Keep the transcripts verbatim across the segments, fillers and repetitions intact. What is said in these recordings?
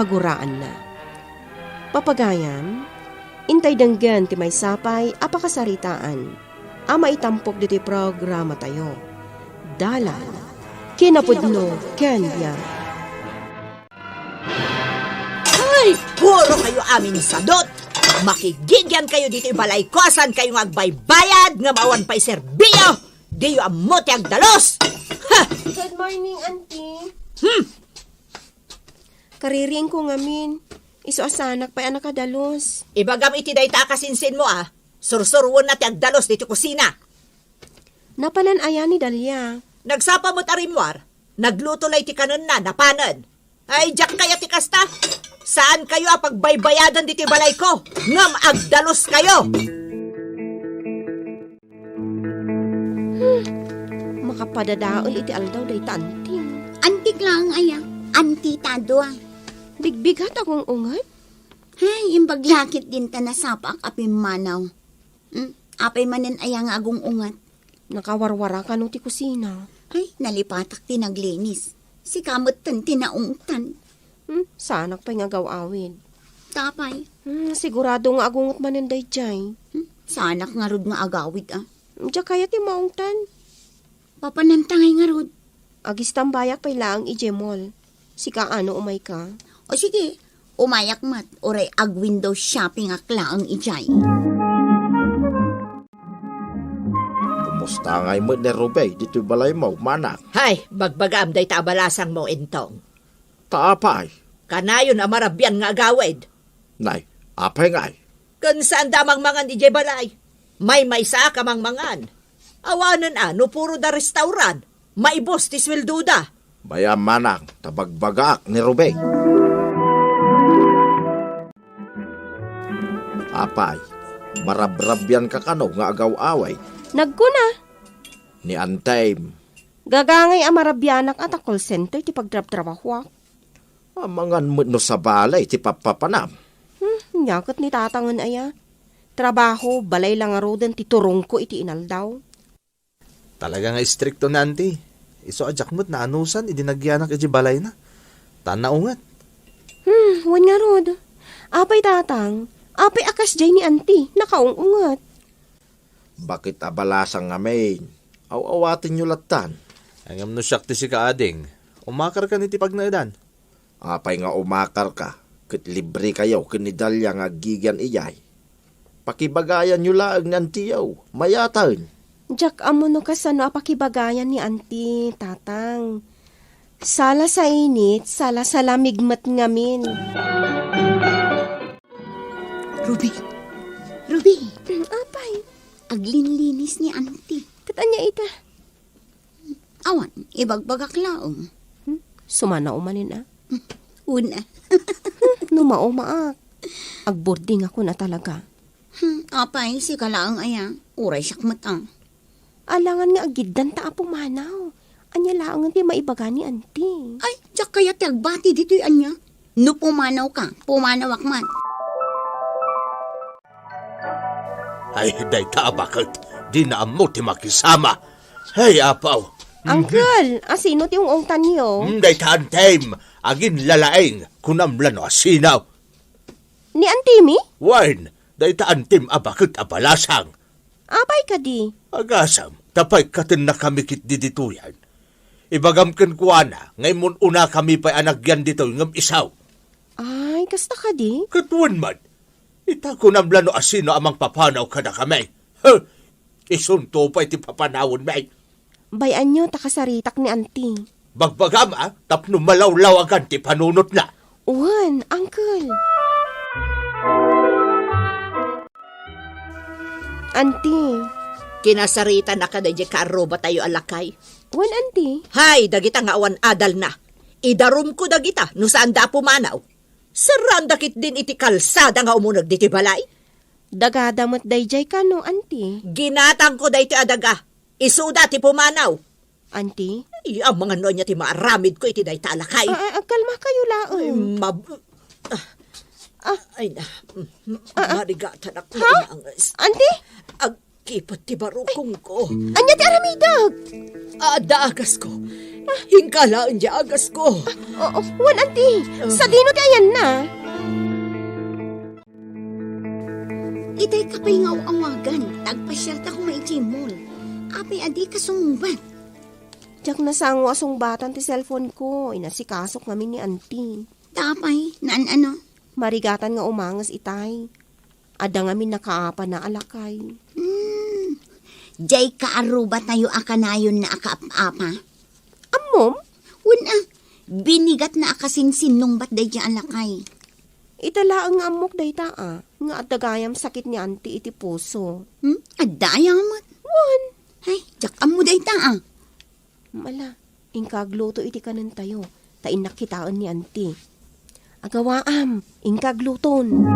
aguraanna. Papagayam, intay denggen ti maysa pay a pakasaritaan a maitampok ditoy programatayo. Dalan, kinapudno, ken biag. Ay, puro kayo amin sadot! Makigigian kayo ditoy balay ko, saan kayo nga agbaybayad nga awan pay serbio? Diyo ammo ti agdalos! Ha! Good morning, Auntie. Hmm. Kaririing ko ngamin. Isu a saanak pay a nakadalos. Ibagam iti dayta a kasinsin mo, a. Sursuruenna ti agdalos ditoy kusina. Napanan aya ni Dalia? Nagsapa met a rimmuar. Nagluto la iti kanenna, napanen. Ay, diak kaya ti kasta. Saan kayo a pagbaybayadan ditoy balay ko? Ngem agdalos kayo. Hmm, makapadadael iti aldaw dayta anti. Antik laeng aya, anti ta dua. Bigbigat a gung-unget? Hay, imbag la ket dinta nasapaak a pimmanaw. Hmm, apay manen aya nga agung-unget? Nakawarwara kano ti kusina. Ay, nalipatak ti naglinis. Sika metten ti naungtan. Hmm, saanak pay nga agaw-awid. Tapay. Hmm, sigurado nga agunget manen daydiay. Hmm, saanak ngarud nga agawid, a. Diak kaya ti maungtan. Papananta ngay ngarud. Agistambayak pay laeng idiay mall. Sika ano, umayka? O sige, umayak met, uray ag-window shopping ak laeng idiay. Kumusta ngay met ni Ruby ditoy balaymo, manak? Hay, bagbagaam dayta a balasangmo, Entong. Ta apay? Kanayon a marabian nga agawid. Nay, apay ngay? Ken saanda a mangmangan idiay balay. Maymaysaak a mangmangan. Awanen a no puro da restaurant, maibus ti sueldoda. Mayam, manak, ta bagbagaak ni Ruby. Apay, marabrabianka kano nga agaw-away? Nagkuna. Ni Antem. Gagangay a marabianak a ta call center ti pagtrabtrabahoak. Amangan met no sabali ti pappapanam. Hmm, nia ket ni Tatangen aya. Trabaho, balay la ngaruden ti turongko iti inaldaw. Talaga nga istrikto ni Auntie. Isu a diak met naanusan idi nagyanak idiay balayna. Ta naunget. Hmm, wen ngarud. Apay, Tatang, apay a kasdiay ni Auntie, nakaung-unget. Baket a balasang ngamin. Aw-awatenyo lattan. Ngem no siak ti sika, ading, umakarkan iti pagnaedan. Apay nga umakarka, ket librekayo ken ni Dalia nga aggigian idiay? Pakibagayanyo laeng ni antiyo, mayaten. Diak ammo no kasano a pakibagayan ni anti, Tatang. Sala sa init, sala sa lamig met ngamin. Ruby! Ruby! Mm, apay? Aglinlinis ni anti. Ket ania ita? Awan, ibagbagak laeng. Hmm? Sumanaw manen a? Una. Hmm, no maumaak. Agbordingakon a talaga. Hmm, apay, sika laeng aya. Uray siak met a. Alangan nga agiddanta a pumanaw. Ania laengen ti maibaga ni anti? Ay, diak kayat ti agbati ditoy ania. No pumanawka, pumanawak met. Ay, dayta a baket, dina ammo ti makisama. Hey, apaw. Uncle, asino ti ung-ungtanyo? Hmm, dayta antim, aginlalaing, kunam la no asino. Ni antimi? Wen, dayta antim a baket a balasang. Apay kadi? Agasam, ta paikkatenna kami ketdi ditoyen. Ibagam kenkuana nga immun-una kami pay a nagyan ditoy ngem isaw. Ay, kasta kadi? Ket wen met, ita kunam la no asino a mangpapanaw kadakami. Huh! Isunto pay ti papanawenmi. Bay-anyo ta kasaritak ni anti. Bagbagam a, tapno malawlawagan ti panunotna. Wen, uncle. Anti. Kinasaritanaka daydiay kaarrubatayo a lakay. Wen, anti. Hay, dagita nga awan adalna. Idarumko dagita no saanda a pumanaw. Serraanda ketdin iti kalsada nga umuneg ditoy balay. Dagada met daydiay kano, anti? Ginatangko daytoy a daga. Isuda ti pumanaw. Anti? Ay, amangan no ania ti maaramidko iti dayta a lakay. Ah, ah, agkalmakayo laeng. Ay, mab-, ah, ah, ay na. Ah, ah. Marigatan ako. Ha? Anti? Ag-, Nagkipet ti barukongko. Ania ti aramidek? Adda agasko. Inka laeng ti agasko. O, o, wen, anti. Sadino ti ayanna? Itay ka pay nga aw-awagan. Nagpasiarta koma idiay mall. Apay a dika sumungbat? Diak nasango a sungbatan ti cellphone ko. Inasikasok ngamin ni anti. Ta apay, naan-ano? Marigatan nga umanges itay. Adda ngamin nakaapana a lakay. Hmm. Diay kaarrubatayo a kanayonna a kaap-apa? Ammom? Wen a, binigatna a kasinsinnungbat daydiay a lakay. Ita laeng nga ammok dayta a, nga adda gayam sakit ni anti iti puso. Hmm? Adda aya met? Wen. Ay, diak ammo dayta a. Mala, inka agluto iti kanentayo, ta innak kitaen ni anti. Agawaam, inka agluton.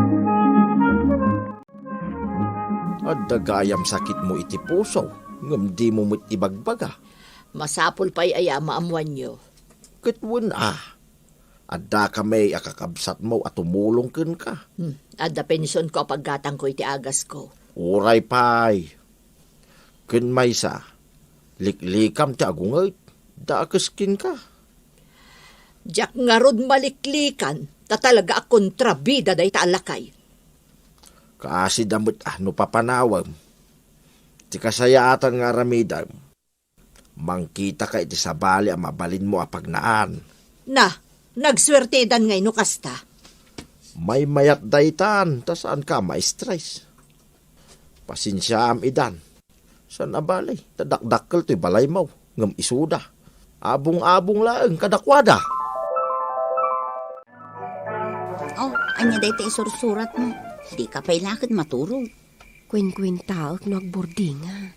Adda gayam sakitmo iti puso, ngem dimo met ibagbaga. Masapul pay aya a maammoanyo. Ket wen a, adda kami a kakabsatmo a tumulong kenka. Hmm, adda pensionko a paggatangko iti agasko. Uray pay. Ken maysa, liklikam ti agunget, dakes kenka. Diak ngarud maliklikan, ta talaga a kontrabida dayta a lakay. Kaasida met a no papanawem. Ti kasayaatan nga aramidem, mangkitaka iti sabali a mabalinmo a pagnaan. Na, nagsuertedan ngay no kasta. Maymayat daytan, ta saanka a ma-stress. Pasensiaam idan. Saan a bali, ta dakdakkel toy balaymo, ngem isuda. Abung-abung laeng kadakuada. Oh, ania dayta isursuratmo? Dika pay la ket maturog. Kuenkuentaek no agbordinga.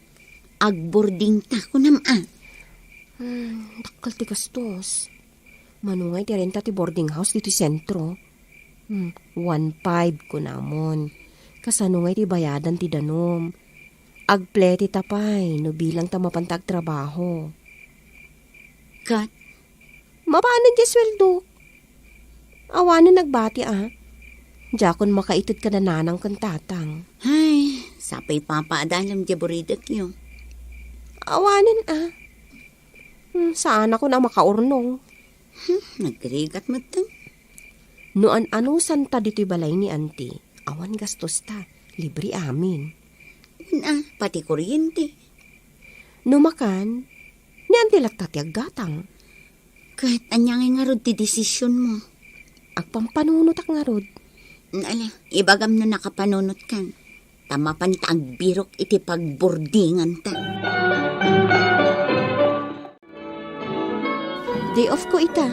Agbordingta, kunam a. Hmm, dakkel ti gastos. Mano ngay ti renta ti boarding house ditoy sentro? Hmm, one five, kunamon. Kasano ngay ti bayadan ti danum? Agpletita pay no bilang ta mapanta agtrabaho. Ket? Mapanen ti sueldo. Awanen nagbati a. Diakon makaited kada nanang ken tatang. Ay, sapay papa a dalem ti buridekyo. Awanen a. Hmm, saanakon a makaurnong. Hmm, nagrigat metten. No an-anusanta ditoy balay ni anti, awan gastosta, libre amin. Wen a, pati kuryente. No makan, ni anti latta ti aggatang. Ket ania ngay ngarud ti desisionmo? Agpampanunotak ngarud. Ala, ibagam no nakapanunotkan. Ta mapanta agbirok iti pagbordinganta. Day off ko ita.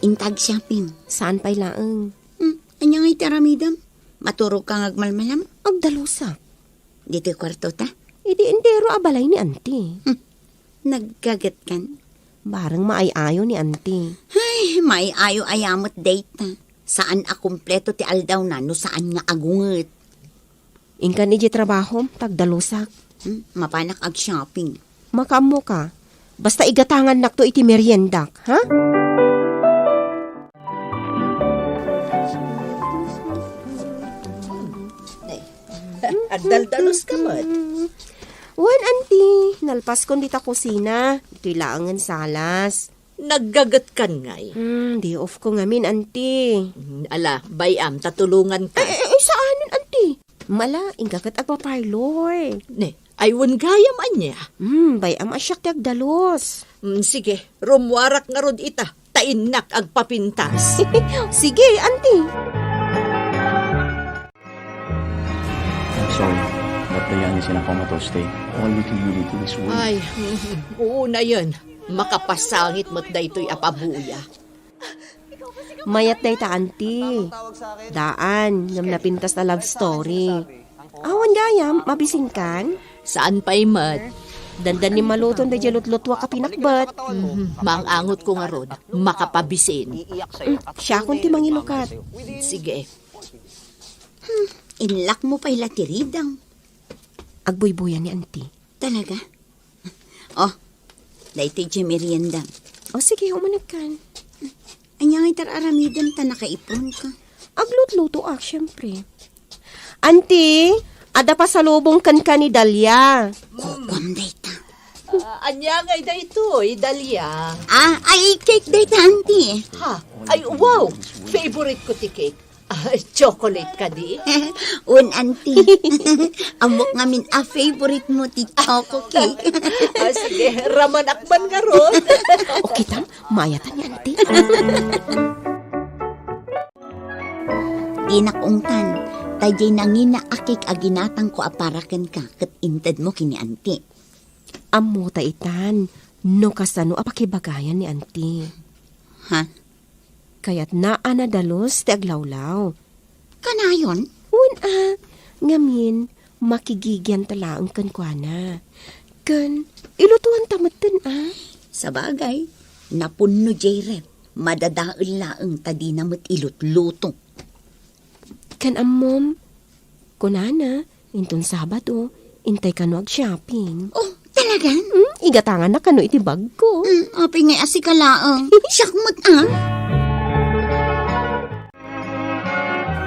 Inka ag-shopping. Saan pay laeng? Hmm, ania ngay ti aramidem? Maturogka nga agmalmalam? Agdalusak. Ditoy kuartota? Idi entero a balay ni anti. Hmm, naggagetkan? Bareng maay-ayo ni anti. Ay, maay-ayo aya met dayta. Saan a kompleto ti aldawna no saan nga agunget. Inkan idiay trabahom, ta agdalusak. Hmm, mapanak ag-shopping. Makaammoka. Basta igatangannakto iti meriendak, ha? Agdaldalos ka met. Wen, anti, nalpaskon dita kusina. Ditoy laengen salas. Naggagetkan ngay. Hmm, day off ko ngamin, anti. Hmm, ala, bay-am, ta tulonganka. Ay, ay, ay, saanen, anti? Mala, inka ket agpaparlor. Ne, ay wen gayam ania? Hmm, bay-am a siak ti agdalus. Hmm, sige, rummuarak ngarud ita, ta innak agpapintas. Sige, anti. I'm sorry, but the young is in a comatose state. All we can really do is wait. Ay, mm, oo na yun. Makapasangit met daytoy a pabuya. Mayat dayta, anti. Daan, ngem napintas a love story. Awan gayam, mabisinkan? Saan pay met? Dandan ni maluton daydiay lutlutuak a pinakbet. Mhm, maang-angot ko ngarud, makapabisin. Mm, siakon ti mangilukat. Sige. Hmm, inlak mo pay la ti ridaw. Agbuybuya ni anti. Talaga? Oh, daytoy ti merienda. Oh, sige, umanegkan. Ania ngay ti ar-aramidem ta nakaipon ka? Aglutlutoak, siempre. Anti, Adda pasalubong kenka ni Dalia. Kukuam dayta. Ah, ania ngay daytoy, Dalia? Ah, ay, cake dayta, auntie. Ha? Ay, wow! Favorite ko ti cake. Ah, chocolate kadi? Un, auntie. Ammok ngamin a favorite mo ti choco cake. Ah, sige, ramanak man ngarud. O kitam, mayatan ni auntie. Dinak ungtan, ta diay nangina a cake a ginatangko a para kenka ket intedmo ken ni auntie. Ammota itan, no kasano a pakibagayan ni auntie. Ha? Kayatna a nadalus ti aglawlaw. Kanayon? Wen a, ngamin, makigigianta laeng kenkuana. Ken, ilutuanta metten a. Sabagay, napunno diay ref, madadael laeng ta dina met ilutluto. Ken ammom, kunana, inton Sabado, intay kano ag-shopping. Oh, talagan? Hmm, igatanganna kano iti bagko. Hmm, apay ngay a sika laeng. Siak met, ah.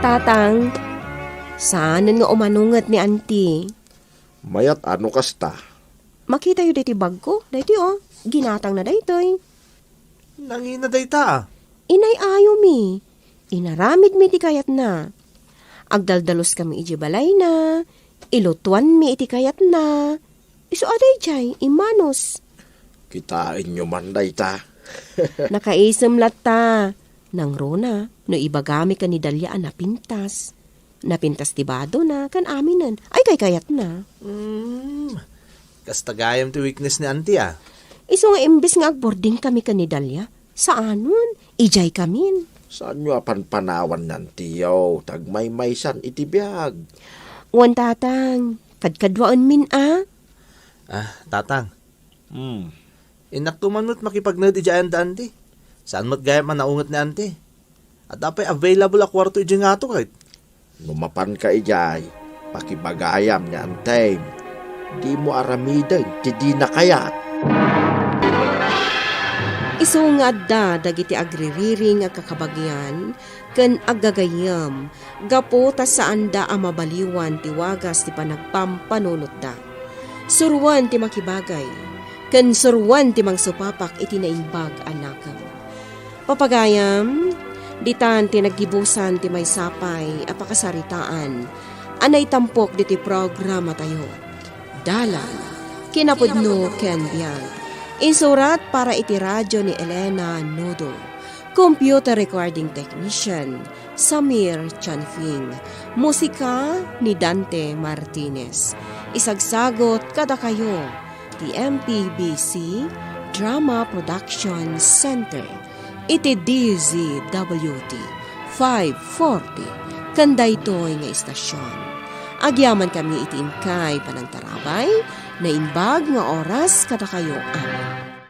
Tatang, saanen nga umanunget ni Auntie? Mayat a no kasta. Makitayo daytoy bagko. Daytoy, oh. Ginatangna daytoy. Nangina dayta, ah. Inay-ayomi. Inaramidmi ti kayatna. Agdaldaluskami idiay balayna. Ilutuanmi iti kayatna. Isu a daydiay, immanus. Kitaenyo man dayta. Nakaisem latta. Nangruna, no ibagami ken ni Dalia a napintas. Napintas ti badona, ken aminen. Ay, kaykayatna. Hmm. Kasta gayam ti weakness ni Auntie, ah. Isu nga imbes nga agboarding kami ken ni Dalia, saanon, idiay kamin. Saanyo a panpanawan ni Auntie, yo, ta agmaymaysan iti biag. Wen, Tatang, kadkaduaenmin a. Ah, Tatang. Hmm. Innakto man met makipagnaed idiay ayan da Auntie. Saan met gayam a naunget ni Auntie. Adda pay available a kuarto idiay ngato ket. No mapanka idiay, pakibagayam ni Auntie. Dimo aramiden ti dina kayat. Isu nga adda dagiti agririring a kakabagian ken aggagayyem gapu ta saanda a mabaliwan ti wagas ti panagpampanunotda. Suroen ti makibagay, ken suroen ti mangsupapak iti naimbag a nakem. Papagayam, ditan ti naggibusan ti maysa pay a pakasaritaan a naitampok ditoy programatayo. Dalan, kinapudno ken biag. Insurat para iti radio ni Elena Nodo. Computer recording technician, Samir Chanfing. Musika ni Dante Martinez. Isagsagot kadakayo ti M P B C Drama Production Center iti D Z W T five forty ken daytoy nga istasyon. Agyamankami iti inkay panangtarabay, naimbag nga oras kadakayo amin.